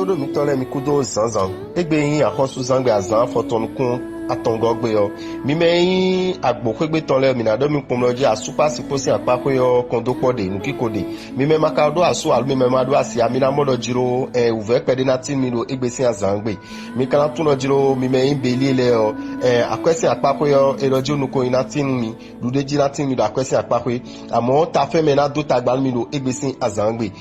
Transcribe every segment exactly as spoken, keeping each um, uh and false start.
Ɖo mitɔn lɛ́ɛ mi kúdó zǎnzǎn. Égbé nyí axɔ́súzán gbe azǎn afɔtɔn nukún atɔngɔ́ gbe ɔ́, mi mɛ e nyí agbo xwé gbe tɔn lɛ́ɛ, mi ná ɖɔ mi kpɔnmlɔ jí asúkpásikpó sín akpáxwé ɔ́ kɔn dó kpɔ́ ɖe, nǔkiko ɖe. Mi mɛ ma ka ɖó asú alo mi mɛ ma ɖó asi ǎ, mi ná mɔ ɖɔ jló, ɛ wǔvɛ́ kpɛɖé ná tín mi ɖo égbé sín azǎn gbe. Mi ka ná tunwun ɖɔ jló mi mɛ e nyí Belier lɛ́ɛ ɔ́, ɛ akwɛ́ sín akpáxwé ɔ́, è ɖɔ jí nukɔn nyi ná tín nú mi, ɖuɖéjí ná tín mi ɖo akwɛ́ sín akpáxwé. Amɔ̌ tafɛ́n mɛ ná dó tagba nú mi ɖo égbé sín azǎn gbe.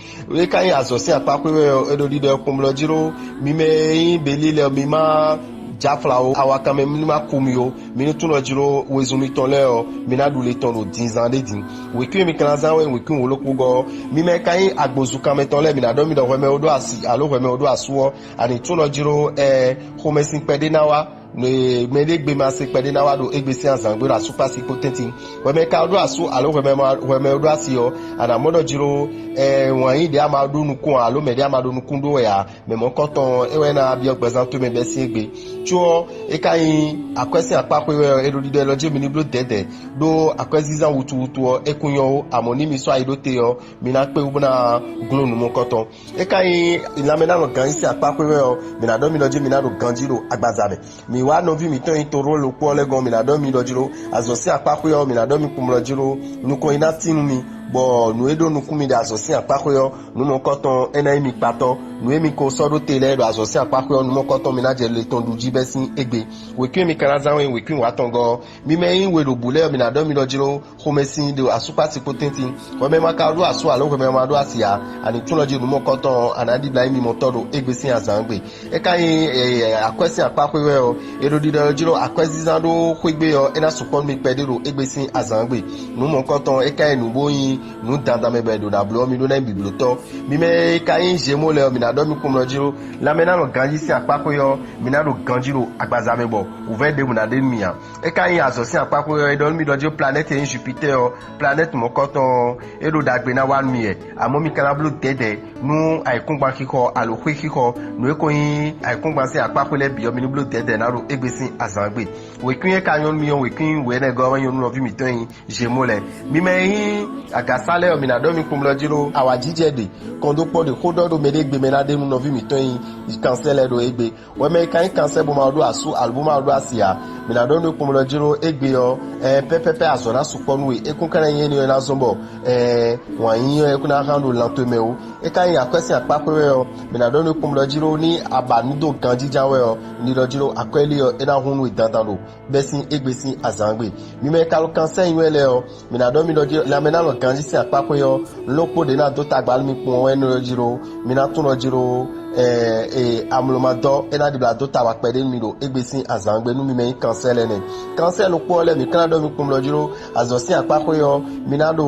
É ka nyí azɔ̌ sín akpáxwé wɛ ɔ́, é ɖo ɖiɖɔ ɔ́ kpɔnmlɔ jló mi mɛ e nyí Belier lɛ́ɛ ɔ́, mi má jɛ afla ó, awakan mɛ ní má ku mi ó. Mi ní tunwun ɖɔ jló wezun mitɔn lɛ́ɛ ɔ́, mi ná ɖu le tɔn ɖo dinzán ɖé din. Wěkwín e mi ka ná zán wɛ wěkwín wǒ lókpó gɔ́ ɔ́, mi mɛ e ka nyí agbozukan mɛ tɔn lɛ́ɛ, mi ná ɖɔ mi ɖɔ hwɛ mɛ ó ɖó asi alo hwɛ mɛ ó ɖó asú ɔ́, a nǐ tunwun ɖɔ jló ɛ xomɛsin kpɛɖé ná wá. Mɛ ɖé gbe ma se kpɛɖé ná wá ɖo égbé sín azǎn gbe ɖo asúkpási kpó tɛ́ntin. Hwɛ mɛ ka ɖó asú alo hwɛ mɛ ma- hwɛ mɛ ɖó asi ɔ́, a nǎ mɔ ɖɔ jló ɛ wǎn yí ɖě a ma ɖó nukún ǎ, alo mɛ ɖě a ma ɖó nukún ɖó wɛ ǎ. Mɛ mɔ̌kɔtɔn ɔ́, é wɛ ná byɔ́ gbɛzán towe mɛ bɛ́ sín égbé. Có ɔ́, é ka nyí akwɛ́ sín akpáxwé wɛ ɔ́, è ɖo ɖiɖɔ élɔ́ jí mi ní bló dɛ̌dɛ̌, ɖó akwɛ́zínzán wutuwutu ɔ́, é kún nyɔ́ ó, amɔ̌ ní mi sɔ́ ayi ɖó te ɔ́, mi ná kpé wú bó ná gló nǔ mɔ̌kɔtɔn. É ka nyí lanmɛ ná nɔ ganjí sín akpáxwé wɛ ɔ́, mi ná ɖɔ mi ɖɔ jí mi ná ɖo ganjí ɖo agbaza mɛ. Mi wá nɔví mǐtɔn e nyí Toró lɔkpó ɔ́ lɛ́ɛ gɔ́n, mi ná ɖɔ mi ɖɔ jló azɔ̌ sín akpáxwé ɔ́, mi ná ɖɔ mi kpɔnmlɔ jló nukɔn e ná tín nú mi, bɔ nǔ e ɖó nukún mi ɖo azɔ̌ sín akpáxwé ɔ́, nǔ mɔ̌kɔtɔn ɔ́, é ná nyí mi kpatɔ́. Nǔ e mi ko sɔ́ ɖó te lɛ́ɛ ɖo azɔ̌ sín akpáxwé ɔ́, nǔ mɔ̌kɔtɔn mi ná jɛ le tɔn ɖu jí bɛ́ sín égbé. Wěkwín e mi ka ná zán wɛ wěkwín wǎtɔn gɔ́ ɔ́, mi mɛ e nyí we ɖo bǔ lɛ́ɛ ɔ́, mi ná ɖɔ mi ɖɔ jló xomɛsin ɖo asúkpási kpó tɛ́ntin. Hwɛ mɛ ma ka ɖó asú alo hwɛ mɛ ma ɖó asi ǎ, a nǐ tunwun ɖɔ jí nǔ mɔ̌kɔtɔn ɔ́, a nǎ ɖibla nyí mimɔtɔ́ ɖo égbé sín azǎn gbe. É ka nyí akwɛ́ sín akpáxwé wɛ ɔ́, è ɖo ɖiɖɔ ɔ́ jló akwɛ́zínzán ɖó xwé gbe ɔ́, é ná sukpɔ́ nú mi kpɛɖé ɖo égbé sín azǎn gbe. Nǔ mɔ̌kɔtɔn, é ka nyí nǔ bó nyí nǔ dandan mɛ bɔ è ɖo nǎ bló ɔ́, mi ɖó ná nyí bǐblótɔ́. Mi mɛ e ka nyí Zemo lɛ́ɛ ɔ́, mi ná ɖɔ mi kpɔnmlɔ jló. Lanmɛ ná nɔ ganjí sín akpáxwé ɔ́, mi ná ɖo ganjí ɖo agbaza mɛ bɔ wǔvɛ́ ɖěbǔ ná ɖe nú mi ǎ. É ka nyí azɔ̌ sín akpáxwé ɔ́, é ɖɔ nú mi ɖɔ jí planɛ́ti e nyí Jupitɛ́ɛ ɔ́, planɛ́ti mɔ̌kɔtɔn ɔ́, é ɖo ɖagbe ná wa nú mi wɛ. Amɔ̌ mi ka ná bló dɛ̌dɛ̌ nú ayǐkúngban xixɔ alo xwé xixɔ, nǔ e ko nyí ayǐkúngban sín akpáxwé lɛ́ɛ bǐ ɔ́, mi ní bló dɛ̌dɛ̌ ná ɖo égbé sín azǎn gbe. Wěkwín e ka nyɔ́ nú mi ɔ́, wěkwín wěnɛgɔ́ ɔ́ wɛ nyɔ́ nú nɔví mǐtɔn e nyí Zemo lɛ́ɛ. Mi mɛ e nyí agǎsá lɛ́ɛ ɔ́, mi ná ɖɔ mi kpɔnmlɔ jí ɖó awǎjijɛ ɖe, kɔn dó kpɔ́ ɖe xó ɖɔ ɖo mɛɖée gbe mɛ ná ɖe nú nɔví mǐtɔn e nyí kansɛ́ lɛ́ɛ ɖo égbé. Wɛ mɛ e ka nyí kansɛ́ bó ma ɖó asú alo bó ma ɖó asi ǎ, mǐ ná ɖɔ nú kpɔnmlɔ jí ɖó égbé ɔ́, ɛ pɛ́pɛ́pɛ́ azɔ̌ ná sukpɔ́ nú we, é kún ka ná nyí énɛ́ ɔ́ ná zɔ́n bɔ ɛ wǎn yíyí ɔ́ é kún ná hán ɖo lan towe mɛ ó. É ka nyí akwɛ́ sín akpáxwé wɛ ɔ́, mǐ ná ɖɔ nú kpɔnmlɔ jí ɖó ní a ba nǔ dó ganjínján wɛ ɔ́, un ɖi ɖɔ jí ɖó akwɛ́ lí ɔ́ é ná hún nú we dandan ɖo bɛ́ sín égbé sín azǎngbe. Mi mɛ e ka ɖo kansɛ́ nyi wɛ lɛ́ɛ ɔ́, mǐ ná ɖɔ mi ɖɔ jí lanmɛ ná nɔ ganjí sín akpáxwé ɔ́, nǔ ɖokpó ɖě ná dó tagba nú mi kpɔ́n wɛ nɔ jí ɖó, mi ná tunwun jí ɖó amlɔmadɔ́ é ná ɖibla dó tawa kpɛɖé nú mi ɖo égbé sín azǎngbe nú mi mɛ nyí kansɛ́ lɛ́ɛ nɛ́. Kansɛ́ ɖokpó ɔ́ lɛ́ɛ mǐ ka ná ɖɔ mi kpɔ́n ɖɔ jí ɖó azɔ̌ sín akpáxwé ɔ́, mi ná ɖo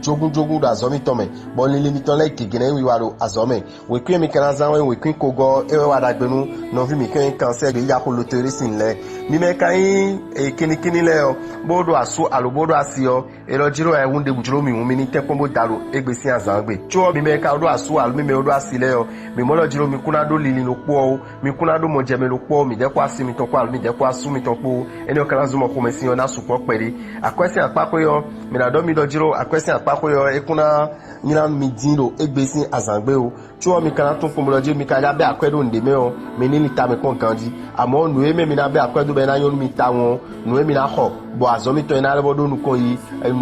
jógúnjógún ɖo azɔ̌ mitɔn mɛ, bɔ linlin mitɔn lɛ́ɛ gěgé ná nyí wiwa ɖo azɔ̌ mɛ. Wěkwín e mi ka ná zán wɛ nyí wěkwín kogɔ́ é wɛ wá ɖagbe nú nɔví mǐtɔn e nyí kansɛ́ ɖě yi axo lotorísin lɛ́ɛ. Mi mɛ ka nyí kinikíní lɛ́ɛ ɔ́, bó ɖo asú alo bó ɖo asi ɔ́, é ɖɔ jí ɖó ayɛhun ɖěbǔ jló mǐ hǔn mi ní tɛ́nkpɔ́n bó da ɖo égbé sín azǎn gbe. Có ɔ́, mi mɛ e ka ɖó asú alo mi mɛ e ɖó asi lɛ́ɛ ɔ́, mǐ mɔ ɖɔ jí ɖó mi kún ná ɖó linlin ɖokpó ɔ́ ó, mi kún ná ɖó mɔjɛmɛ ɖokpó ɔ́, mǐdɛɛ kpó asi mitɔn kpó alo mǐdɛɛ kpó asú mitɔn kpó, énɛ́ ɔ́ ka ná zɔ́n bɔ xomɛsin ɔ́ ná sukpɔ́ kpɛɖé. Akwɛ́ sín akpáxwé ɔ́, mǐ ná ɖɔ mi ɖɔ jí ɖó akwɛ́ sín akpáxwé ɔ́, é kún ná nylá mi dín ɖo égbé sín azǎn gbe ó. Có ɔ́, mi ka ná tunwun kpɔnmlɔ jí mi ka ná bɛ́ akwɛ́ ɖó nǔɖé mɛ ɔ́, mi ní li tamɛ kpɔ́n ganjí. Amɔ̌, nǔ e mɛ mi ná bɛ́ akwɛ́ dó bɔ é ná nyɔ́ nú mi tawun ɔ́, nǔ e mi ná xɔ, bɔ azɔ̌ mitɔn e ná lɛ́ vɔ ɖó nukɔn yi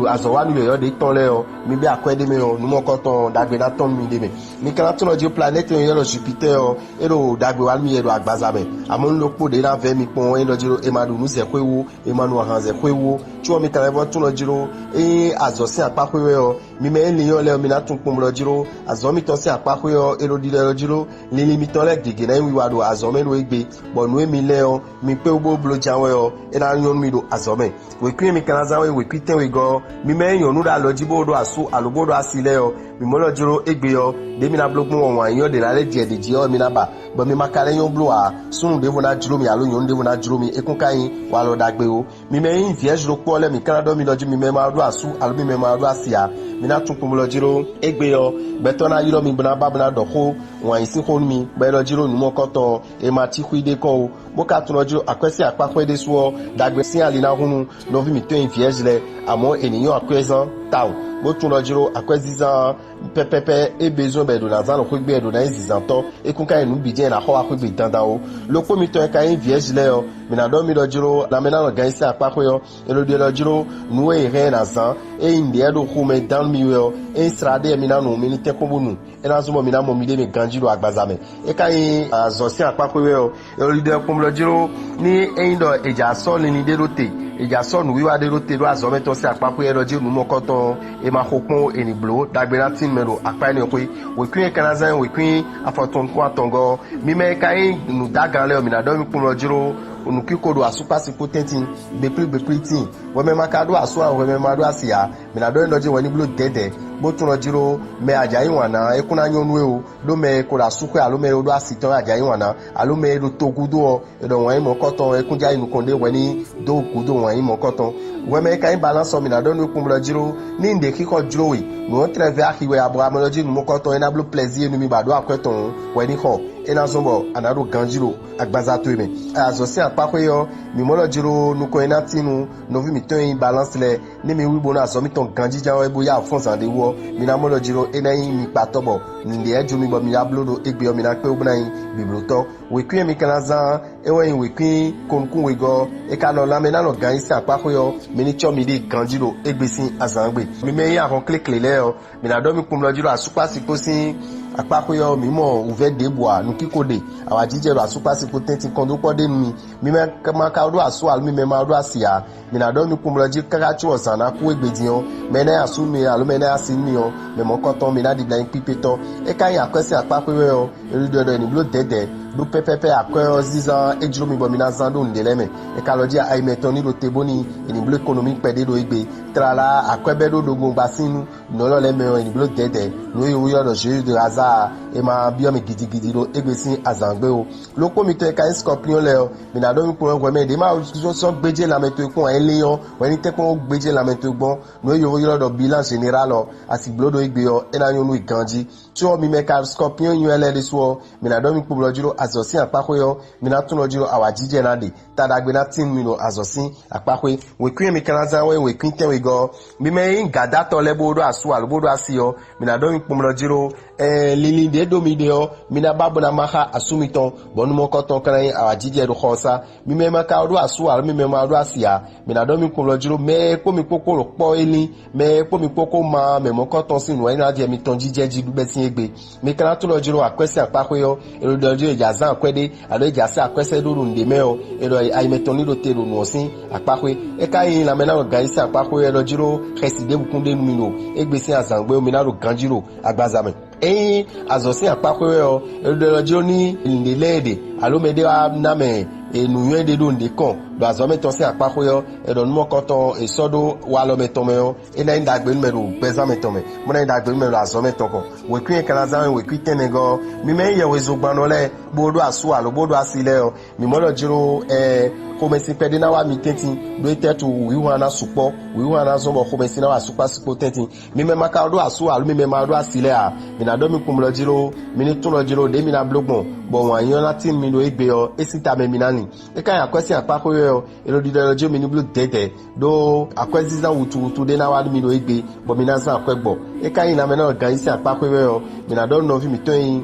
azɔ̌wanú yɔ̌yɔ́ ɖě tɔn lɛ́ɛ ɔ́, mi bɛ́ akwɛ́ ɖé mɛ ɔ́, nǔ mɔkɔtɔn ɖagbe ná tɔ́n nú mi ɖ'é mɛ. Mi ka ná tunwun jí planɛ́ti e è ylɔ́ ɖɔ Jupitɛ́ɛ ɔ́, é ɖo ɖagbe wa nú mi wɛ ɖo agbaza mɛ. Amɔ̌, nú ɖokpó ɖě ná vɛ́ mi kpɔ́n ɔ́, é nɔ jí ɖó è ma ɖu nǔ zɛ̌xwé wú, è ma nu ahan zɛ̌xwé wú ó. Có ɔ́, mi ka lɛ́ vɔ tunwun jí ɖó ényí azɔ̌ sín akpáxwé wɛ ɔ́, mi mɛ e nyí linnyɔ́ lɛ́ɛ ɔ́, mi ná tunwun kpɔnmlɔ jí ɖó azɔ̌ mitɔn sín akpáxwé ɔ́, é ɖo ɖiɖɔ jí ɖó linlin mitɔn lɛ́ɛ gěgé ná nyí wiwa ɖo azɔ̌ mɛ ɖo égbé, bɔ nǔ e mi lɛ́ ɔ́, mi kpé wú bó bló ján wɛ ɔ́, é ná nyɔ́ nú mi ɖo azɔ̌ mɛ. Wěkwín e mi ka ná zán wɛ nyí wěkwín tɛ́nwegɔ́ ɔ́, mi mɛ e nyɔ̌nu ɖo alɔ jí bó ɖó asú alo bó ɖó asi lɛ́ɛ ɔ́, mi mɔ ɖɔ jló égbé ɔ́, ɖě mi ná bló gbɔn wɔ wǎn yíyɔ́ ɖě ná lɛ́ jɛ ɖě jí ɔ́, mi ná ba, bɔ mi ma ka lɛ́ nyɔ́ bló ǎ. Súnnu ɖěvo ná jló mi alo nyɔ̌nu ɖěvo ná jló mi, é kún ka nyí walɔ ɖagbe ó. Mi mɛ e nyí vǐɛ́zhilokpó ɔ́ lɛ́ɛ, mǐ ka ná ɖɔ mi ɖɔ jí mi mɛ ma ɖó asú alo mi mɛ ma ɖó asi ǎ. Mi ná tunwun kpɔnmlɔ jí ɖó égbé ɔ́, gbɛtɔ́ ná ylɔ́ mi bó ná ba bó ná ɖɔ xó wǎn yí sín xó nú mi, bɔ é ɖɔ jí ɖó nǔ mɔkɔtɔn e ma cí xwí ɖé kɔn ó, bó ka tunwun jí ɖó akwɛ́ sín akpáxwé ɖésú ɔ́, ɖagbe sín ali ná hun nú nɔví mǐtɔn e nyí vǐɛ́zhi lɛ́ɛ, amɔ̌ è nǐ nyɔ́ akwɛ́zán tawun. bó tunwun ɖɔ jló akwɛ́zínzán pɛ́pɛ́pɛ́ é bezɔn bɔ è ɖǒ ná zán ɖo xwé gbe, è ɖǒ ná nyí zǐnzántɔ́, é kún ka nyí nǔ bǐ jɛ́n è nǎ xɔ wá xwé gbe dandan ó. Lokpó mitɔn e ka nyí vǐɛ́zi lɛ́ɛ ɔ́, mǐ ná ɖɔ mi ɖɔ jló lanmɛnánɔ gǎn nyi sín akpáxwé ɔ́, è ɖo ɖiɖɔ jló nǔ e è hɛn ɛ ná zán, ényí nǔɖé wɛ ɖo xomɛ dán nú mi wɛ ɔ́, ényí slá ɖé wɛ mi ná nu, mi ní tɛ́nkpɔ́n bó nu. É ná zɔ́n bɔ mi ná mɔ miɖée mɛ ganjí ɖo agbaza mɛ. É ka nyí azɔ̌ sín akpáxwé wɛ ɔ́, è ɖo ɖiɖɔ kpɔ́n ɖɔ jló ní ényí ɖɔ è jǎ sɔ́ linlin ɖé ɖó te, è jǎ sɔ́ nǔwiwa ɖé ɖó te ɖó azɔ̌ mɛtɔn sín akpáxwé, é ɖɔ jí nǔ mɔkɔ́tɔn e ma xo kpɔ́n è nǐ bló ɖagbe ná tín mɛ ɖo akpá énɛ́ xwé. Wěkwín e ka ná zán nyí wěkwín afɔtɔn nukún atɔngɔ́ ɔ́, mi mɛ e ka nyí nǔdágan lɛ́ɛ ɔ́, mǐ ná ɖɔ mì kpɔ́n ɖɔ jló nǔkíko ɖo asúkpási kpó tɛ́ntin, gběkplí gběkplí tíin. Hwɛmɛ ma ka ɖó asú ǎ, hwɛmɛ ma ɖó asi ǎ, mǐ ná ɖɔ nyi ɖɔ jí hwɛ ní bló dɛ̌dɛ̌, bó tunɔ jló mɛ a jǎ yí wǎn ná é kún ná nyɔ́ nú we ó, ɖó mɛ e ko ɖo asúxwé alo mɛ e ɖó asi tɔn wɛ a jǎ yí wǎn ná, alo mɛ e ɖo togúdo ɔ́, è ɖɔ wǎn nyí mɔ̌kɔtɔn, é kún jɛ ayǐ nukɔn ɖé hwɛ ní dó gǔdo wǎn nyí mɔ̌kɔtɔn. Hwɛ mɛ e ka nyí balance ɔ́, mǐ ná ɖɔ nú we kpɔ́n ɖɔ jló ní un ɖe xixɔ jló we, nǔ ɔ́ tlɛ vɛ́ axi wɛ abɔ amlɔ jí nǔ mɔ̌kɔtɔn é ná bló plɛzír nú mi bɔ a ɖǒ akwɛ́ tɔn hwɛ ní xɔ, é ná zɔ́n bɔ a nǎ ɖo ganjí ɖo agbaza towe mɛ. Azɔ̌ sín akpáxwé ɔ́, mǐ mɔ ɖɔ jló nukɔn e ná tín nú nɔví mǐtɔn e nyí balance lɛ́ɛ, ní mi wí bónú azɔ̌ mitɔn ganjínjɛ́n wɛ bó yá wǔ fɔ́n zǎn ɖé wú ɔ́, mi ná mɔ ɖɔ jló é ná nyí mi kpatɔ́ bɔ nǔɖé lɛ́ɛ jó mi bɔ mi ná bló ɖó égbé ɔ́, mi ná kpé wú bó ná nyí biblótɔ́. Wěkwín e mi ka ná zán é wɛ nyí wěkwín ko-nukún wegɔ́ ɔ́. È ka nɔ lanmɛ ná nɔ gǎn yí sín akpáxwé ɔ́, mi ní cɔ́ miɖée ganjí ɖo égbé sín azǎn gbe. Mi mɛ e nyí ahɔn kléklé lɛ́ɛ ɔ́, mǐ ná ɖɔ mi kpɔ́n ɖɔ jí ɖo asúkpási kpó sín akpáxwé ɔ́, mǐ mɔ wǔvɛ́ ɖěbǔ ǎ, nǔkíko ɖe, awǎjijɛ ɖo asúkpási kpó tɛ́ntin kɔn dó kpɔ́ ɖ'é nú mi. Mi mɛ ma ka ɖó asú alo mi mɛ ma ɖó asi ǎ, mǐ ná ɖɔ mi kpɔ́n ɖɔ jí káká có ɔ́ zǎn ná kú égbé din ɔ́, mɛ e ná nyi asú nú mi alo mɛ e ná nyi asi nú mi ɔ́, mɛ mɔ̌kɔtɔn mi ná ɖibla nyí kpíkpétɔ́. É ka nyí akwɛ́ sín akpáxwé wɛ ɔ́, è ɖiɖɔ ɖɔ è nǐ bló dɛ̌dɛ̌ ɖó pɛ́pɛ́pɛ́ akwɛ́ ɔ́ zínzán e jló mi bɔ mi ná zán ɖó nǔɖé lɛ́ɛ mɛ. È ka lɔ jí ayi mɛtɔn ní ɖo te bónú è nǐ bló ekonomi kpɛɖé ɖo égbé. Tlala akwɛ́ bɛ́ ɖó ɖogbongba sín nǔ nǔ élɔ́ lɛ́ɛ mɛ ɔ́, è nǐ bló dɛ̌dɛ̌. Nǔ e è ylɔ́ ɖɔ Jézu de Lazaa é ma byɔ́ mì gidigidi ɖo égbé sín azǎn gbe ó. Lokpó mitɔn e ka nyí Skɔpliɔ́n lɛ́ɛ ɔ́, mǐ ná ɖɔ mi kplɔ́n hwɛ mɛ ɖě ma sɔ́ gbéjé lanmɛ towe kpɔ́n ǎ, é lín ɔ́, hwɛ ní tɛ́nkpɔ́n gbéjé lanmɛ towe gbɔn. Nǔ e yovó ylɔ́ ɖɔ bilan général ɔ́, a sixú bló ɖó égbé ɔ́, é ná nyɔ́ nú we ganjí. Có ɔ́, mi mɛ ka Skɔpiɔ́n nywɛ́ lɛ́ɛ ɖésú ɔ́, mi ná ɖɔ mi kpo blɔ́ jí ɖo azɔ̌ sín akpáxwé ɔ́, mi ná tunwun jí ɖo awǎjijɛ ná ɖe. Ta ɖagbe ná tín nú mi ɖo azɔ̌ sín akpáxwé. Wěkwín e mi ka ná zán wɛ nyí wěkwín tɛ́nwegɔ́ ɔ́. Mi mɛ e nyí gǎdatɔ́ lɛ́ɛ bó ɖó asú alo bó ɖó asi ɔ́, mi ná ɖɔ mi kpo blɔ́ jí ɖo ɛɛ linlin ɖě ɖo mi ɖe ɔ́, mi ná ba bó ná má xá asú mitɔn, bɔ nú mɔ̌kɔtɔn ka ná nyí awǎjijɛ ɖo xɔ ɔ́ sá. Mi mɛ e ma ka ɖó asú alo mi mɛ e ma ɖó asi ǎ, mi ná ɖɔ mi kpo blɔ́ jí ɖo mɛ e kpó mi kpó kpó ɖo kpɔ́ é lín, mɛ e kpó mi kpó kó ma mɛ mɔ̌kɔtɔn sín nǔ e ná jɛ mitɔn jijɛ jí ɖu bɛ́ sín égbé. Mi ka ná tunwun jí ɖo akwɛ́ sín akpáxwé ɔ́, è ɖo ɖɔ jí è jǎ zán akwɛ́ ɖé, alo è jǎ sɛ́ akwɛ́ sɛ́ ɖó ɖo nǔɖé mɛ ɔ́, è ɖɔ ayi mɛtɔn ní ɖo te ɖo nǔ ɔ́ sín akpáxwé. É ka nyí lanmɛ ná ɖɔ gǎn yí sín akpáxwé ɔ́, è ɖɔ jí ɖó xɛsi ɖěbǔ kún ɖe nú mi ɖo égbé sín azǎngbé ɔ́, mi ná ɖo ganjí ɖo agbaza mɛ. Ényí azɔ̌ sín akpáxwé wɛ ɔ́, è ɖo ɖɔ jí ní nǔɖé lɛ́ɛ ɖe, alo mɛɖé wá ná mɛ nǔnywɛ́ ɖé ɖo nǔɖé kɔn, ɖo azɔ̌ mɛtɔn sín akpáxwé ɔ́, è ɖɔ nú mɔ̌kɔtɔn è sɔ́ ɖó walɔ mɛtɔn mɛ ɔ́, é ná nyí ɖagbe nú mɛ ɖo gbɛzán mɛtɔn mɛ, bó ná nyí ɖagbe nú mɛ ɖo azɔ̌ mɛtɔn kɔn. Wěkwín e ka ná zán wɛ wěkwín tɛnmɛgɔ́ ɔ́, mi mɛ nyí yɛhwezogbannɔ lɛ́ɛ, bó ɖó asú alo bó ɖó asi lɛ́ɛ ɔ́, mǐ mɔ ɖɔ jló ɛɛ xomɛsin kpɛɖé ná wá mi tɛ́ntin, ɖó é tɛ́ tu wǐwhan ná sukpɔ́, wǐwhan ná zɔ́n bɔ xomɛsin ná wa sukpɔ́ sukpó tɛ́ntin. Mi mɛ ma ka ɖó asú alo mi mɛ ma ɖó asi lɛ́ɛ ǎ, mǐ ná ɖɔ mi kpɔ́n ɖɔ jló, mi ní tunwun ɖɔ jló ɖěe mi ná bló gbɔn, bɔ wǎn nyínyɔ́ ná tín mi ɖo égbé ɔ́, é sín tamɛ mi ná lin. É ka nyí akwɛ́ sín akpáxwé wɛ ɔ́, è ɖo ɖiɖɔ ɖɔ jí mi ní bló dɛ̌dɛ̌, ɖó akwɛ́zínzán wutuwutu ɖé ná wá nú mi ɖo égbé, bɔ mi ná zán akwɛ́ gbɔ. É ka nyí lanmɛ ná ɖɔ ganjí sín akpáxwé wɛ ɔ́, mi ná ɖɔ nú nɔví mǐtɔn e nyí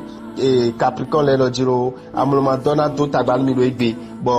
Kaplikɔ́n lɛ́ɛ ɖɔ jló amlɔmadɔ́ ná dó tagba nú mi ɖo égbé, bɔ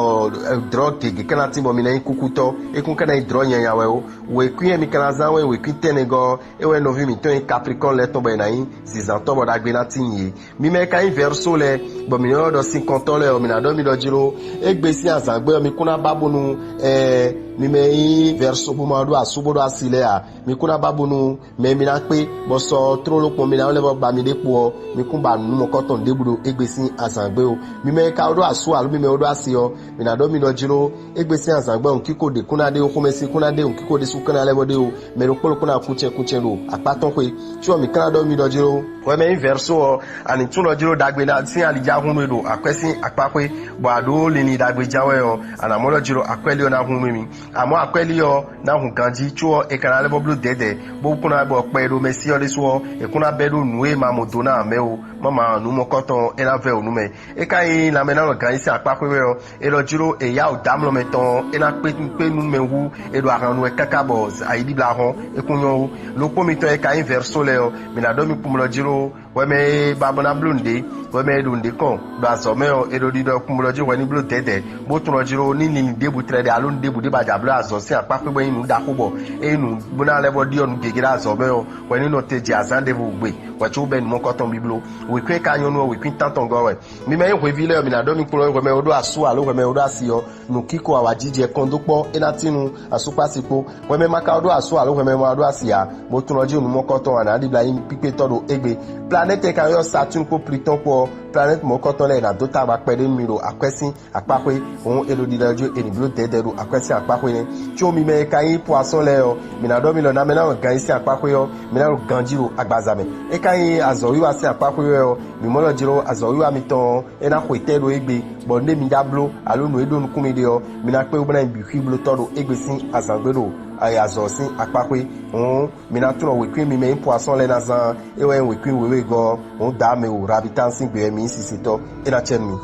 dlɔ̌ gěgé ka ná tín bɔ mi ná nyí kúkútɔ́. É kún ka ná nyí dlɔ̌ nyanya wɛ ó. Wěkwín e mi ka ná zán wɛ wěkwín tɛnmɛgɔ́ ɔ́, é wɛ nɔví mǐtɔn e nyí Kaplikɔ́n lɛ́ɛ tɔn bɔ è nǎ nyí zǐnzántɔ́ bɔ ɖagbe ná tín yě. Mi mɛ e ka nyí Vɛ̌rsó lɛ́ɛ, bɔ mǐ nɔ ylɔ́ ɖɔ sinkɔntɔ́ lɛ́ɛ ɔ́, mǐ ná ɖɔ mi ɖɔ jló, égbé sín azǎngbé ɔ́, mi kún ná ba bónú ɛɛ mi mɛ e nyí Vɛ̌rsó bó ma ɖó asú bó ɖó asi lɛ́ɛ ǎ, mi kún ná ba bónú mɛ e mi ná kpé, bɔ sɔ tlóló kpɔn mi ná lɛ́ vɔ ba mi ɖěkpo ɔ́, mi kún ba nǔ mɔ̌kɔtɔn ɖěbǔ ɖo égbé sín azǎngbé ó. Mi mɛ e ka ɖó asú alo mi mɛ e ɖó asi ɔ́, mǐ ná ɖɔ mi ɖɔ jló, égbé sín azǎngbé ɔ́, nǔkíko ɖě kún ná ɖe ó, xomɛsin kún ná ɖe ó, nǔkíko ɖésú kún ná lɛ́ vɔ ɖe ó, mɛ ɖokpó ɖokpó ná kúnchɛ́n kúnchɛ́n ɖo akpá tɔn xwé. Có ɔ́, mǐ ka ná ɖɔ mi ɖɔ jló, hwɛ mɛ nyí Vɛ̌rsó ɔ́, a nǐ tunwun ɖɔ jló ɖagbe ná sín ali já hun nú we ɖo akwɛ́ sín akpáxwé, bɔ a ɖǒ linlin ɖagbe ján wɛ ɔ́, a nǎ mɔ ɖɔ jló akwɛ́ lí ɔ́ ná hun nú mi. Amɔ̌ akwɛ́ lí ɔ́ ná hun ganjí, có ɔ́, è ka ná lɛ́ vɔ bló dɛ̌dɛ̌, bó kún ná bɔ kpɛ e ɖo mɛ sí ɔ́ ɖésú ɔ́, è kún ná bɛ́ ɖó nǔ e ma mɔ do ná ǎ mɛ ó. Má ma nǔ mɔkɔtɔn é ná vɛ wǔ nú mɛ. É ka nyí lanmɛnánɔ gǎn yí sín akpá xwé wɛ ɔ́, é ɖɔ jló è yá wǔ dó amlɔ mɛtɔn ɔ́, é ná kpé kpé nú mɛ wú è ɖo ahan nú wɛ káká bɔ ayǐɖiblá hɔn é kún nyɔ́ ó. Lɔkpɔ́ mitɔn e ka nyí vɛ̌rsó lɛ́ɛ ɔ́, mǐ ná ɖɔ mi kpɔ́n ɖɔ jló hwɛmɛ e ba bó ná bló nǔɖé, hwɛmɛ e ɖo nǔɖé kɔn ɖo azɔ̌ mɛ ɔ́, è ɖo ɖiɖɔ kún blɔ́ jí hwɛ ní bló dɛ̌dɛ̌, bó tunɔ jí ɖó ní linlin ɖěbǔ tlɛɖɛ alo nǔ ɖěbǔ ɖé ba jǎ bló azɔ̌ sín akpá xwé bɔ é nyí nǔ ɖaxó bɔ é nyí nǔ bó ná lɛ́ vɔ ɖiɖɔ nǔ gěgé ɖo azɔ̌ mɛ ɔ́, hwɛ ní nɔ te jɛ azǎn ɖěvo gbe, hwɛ có bɛ́ nǔ mɔkɔtɔn bibló. Wěkwín e ka nyɔ́ nú ɔ́, wěkwín tántɔn gɔ́ wɛ. Mi mɛ nyí hweví lɛ́ɛ ɔ́, mi ná ɖɔ mi kplɔ́n hwɛmɛ e ɖó asú alo hwɛmɛ e ɖó asi ɔ́, nǔkíko awǎjijɛ kɔn dó kpɔ́ é ná tín nú asúkpási kpó. Hwɛmɛ ma ka ɖó asú alo hwɛmɛ ma ɖó asi ǎ, bó tunɔ jí nǔ mɔkɔtɔn a nǎ ɖibla nyí kpíkpétɔ́ ɖo égbé. Planɛ́ti e ka nyɔ́ Saturne kpó Plutɔn kpó ɔ́, planɛ́ti mɔ̌kɔtɔn lɛ́ɛ è nǎ dó ta ba kpɛɖé nú mi ɖo akwɛ́ sín akpá xwé, hǔn è ɖo ɖiɖɔ jí è nǐ bló dɛ̌dɛ̌ ɖo akwɛ́ sín akpá xwé nɛ́. Có mi mɛ e ka nyí poisson lɛ́ɛ ɔ́, mi ná ɖɔ mi lɔ nǎ mɛ ná ɖo gan yí sín akpá xwé ɔ́, mi ná ɖo ganjí ɖo agbaza mɛ. É ka nyí azɔ̌wiwa sín akpá xwé wɛ ɔ́, mi mɔ lɔ jló azɔ̌wiwa mitɔn ɔ́, é ná xwetɛ́ ɖo égbé, bɔ nǔɖé mi ɖó bló alo nǔ e ɖo nukún mi ɖe ɔ́, mi ná kpé bó ná nyí bǐ xwíblótɔ́ ɖo égbé sín azǎn gbe ɖo azɔ̌ sín akpá xwé. Hǔn mi ná tunɔ wěkwín mi mɛ nyí poisson lɛ́ɛ ná zán, é wɛ nyí wěkwín wěwegɔ́ ɔ́. Hǔn dǎ mɛ wo Rabitán sín gbe wɛ mi nyí sisitɔ́, é ná cɛ nú mi.